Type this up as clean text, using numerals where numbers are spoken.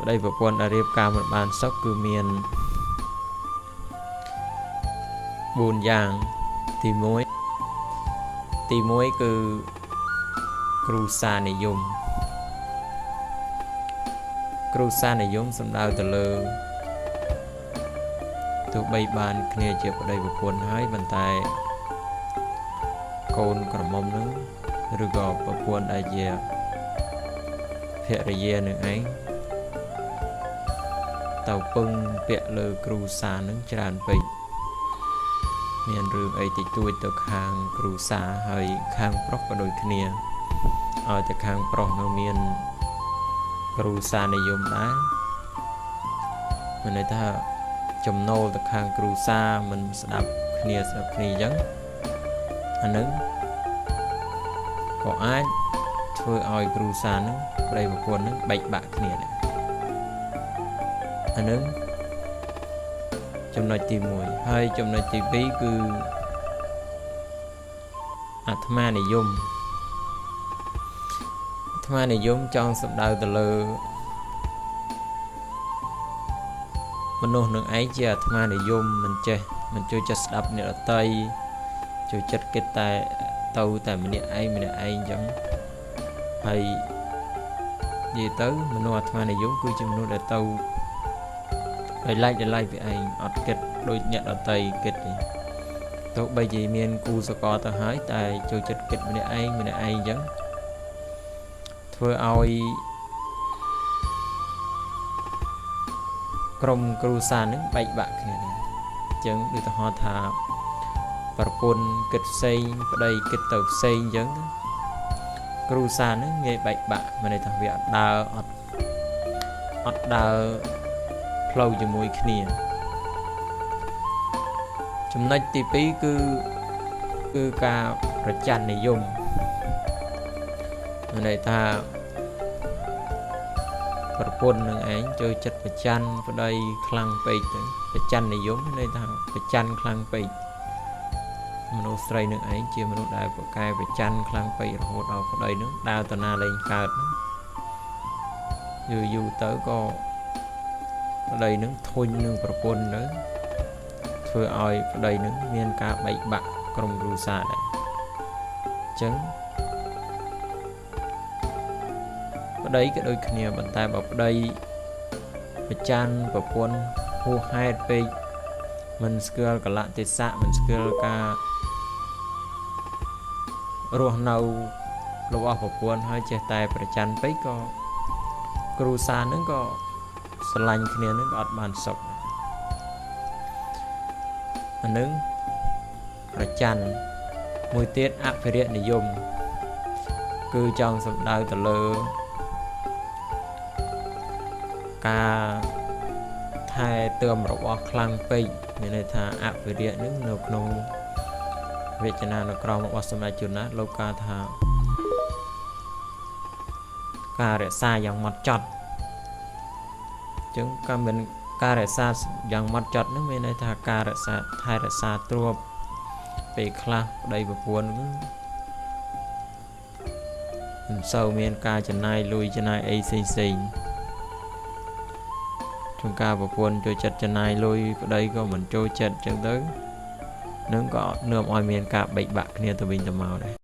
ប្តីប្រពន្ធដែលរៀបការមិនបានសុខគឺមាន4យ៉ាងទី1ទី1គឺគ្រួសារនិយមគ្រួសារនិយមសំដៅទៅលើទោះបីបានគ្នាជាប្តីប្រពន្ធហើយប៉ុន្តែកូនក្រមុំនឹងឬក៏ប្រពន្ធដែលជាភរិយានឹងឯងទៅពឹងពាក់លើគ្រួសារនឹងច្រើនពេកមានរឿងអីតិចតួចទៅខាងគ្រួសារហើយខាងប្រុសក៏ដូចគ្នាឲ្យតែខាងប្រុសនៅមានគ្រួសារនិយមដែរមានន័យថាចំណូលទៅខាងគ្រួសារមិនស្ដាប់គ្នាស្ដាប់គ្នាអញ្ចឹងអានឹងក៏អាចធ្វើឲ្យគ្រួសារនឹងប្តីប្រពន្ធនឹងបែកបាក់គ្នាដែរអានឹងចំណុចទី1ហើយចំណុចទី2គឺអាត្មានិយមអាត្មានិយមចង់សំដៅទៅលើមនុស្សនឹងឯងជាអាត្មានិយមមិនចេះមិនចូលចិត្តស្ដាប់អ្នកដទៃចូលចិត្តគិតតែទៅតែម្នាក់ឯងម្នាក់ឯងអញ្ចឹងហើយនិយាយទៅមនុស្សអាត្មានិយមគឺជាមនុស្សដែលទៅដោយឡែកដោយឡែកពីឯងអត់គិតដូចអ្នកដទៃគិតទេទោះបីជាមានគូសកលទៅហើយតែចូលចិត្តគិតម្នាក់ឯងម្នាក់ឯងអញ្ចឹងធ្វើឲ្យក្រុមគ្រួសារនឹងបែកបាក់គ្នាដែរអញ្ចឹងដូចទៅហៅថាប្រពន្ធគិតផ្សេងប្តីគិតទៅផ្សេងអញ្ចឹងគ្រួសារនឹងងាយបែកបាក់មានន័យថាវាអត់ដើរអត់ដើរផ្លូវជាមួយគ្នាចំណុចទី2គឺការប្រច័ណ្ឌនិយមមានន័យថាប្រពន្ធនឹងឯងចូលចិត្តប្រច័ណ្ឌប្តីខ្លាំងពេកទៅប្រច័ណ្ឌនិយមន័យថាប្រច័ណ្ឌខ្លាំងពេកមនុស្សស្រីនឹងឯងជាមនុស្សដែលប្រកែប្រច័ណ្ឌខ្លាំងពេករហូតដល់ប្តីនឹងដើរទៅណាលែងកើតយូរយូរទៅក៏ប្តីនឹងធុញនឹងប្រពន្ធទៅធ្វើឲ្យប្តីនឹងមានការបែកបាក់ក្រុមគ្រួសារដែរអញ្ចឹងប្តីក៏ដូចគ្នាប៉ុន្តែបើប្តីប្រច័ណ្ឌប្រពន្ធហួសហេតុពេកមិនស្គាល់កលៈទេសៈមិនស្គាល់ការរស់នៅរបស់ប្រពន្ធហើយចេះតែប្រច័ណ្ឌពេកក៏គ្រួសារនឹងក៏ស្រឡាញ់គ្នានឹងក៏អត់បានសុខអានឹងប្រច័ណ្ឌមួយទៀតអភិរិយនិយមគឺចង់សំដៅទៅលើការថែទាំរបស់ខ្លាំងពេកមានន័យថាអភិរិយនឹងនៅក្នុងវចនានុក្រមរបស់សម្ដេចជួនណាតលោកកាថាការរក្សាយ៉ាងម៉ត់ចត់អញ្ចឹងការមិនការរក្សាយ៉ាងម៉ត់ចត់នឹងមានន័យថាការរក្សាថែរក្សាទ្រព្យពេលខ្លះប្តីប្រពន្ធមិនសូវមានការចំណាយលុយចំណាយអីផ្សេងផ្សេងជួនកាលប្រពន្ធចូលចិត្តចំណាយលុយប្តីក៏មិនចូលចិត្តអញ្ចឹងទៅនឹងក៏នាំឲ្យមានការបែកបាក់គ្នាទៅវិញទៅមកដែរ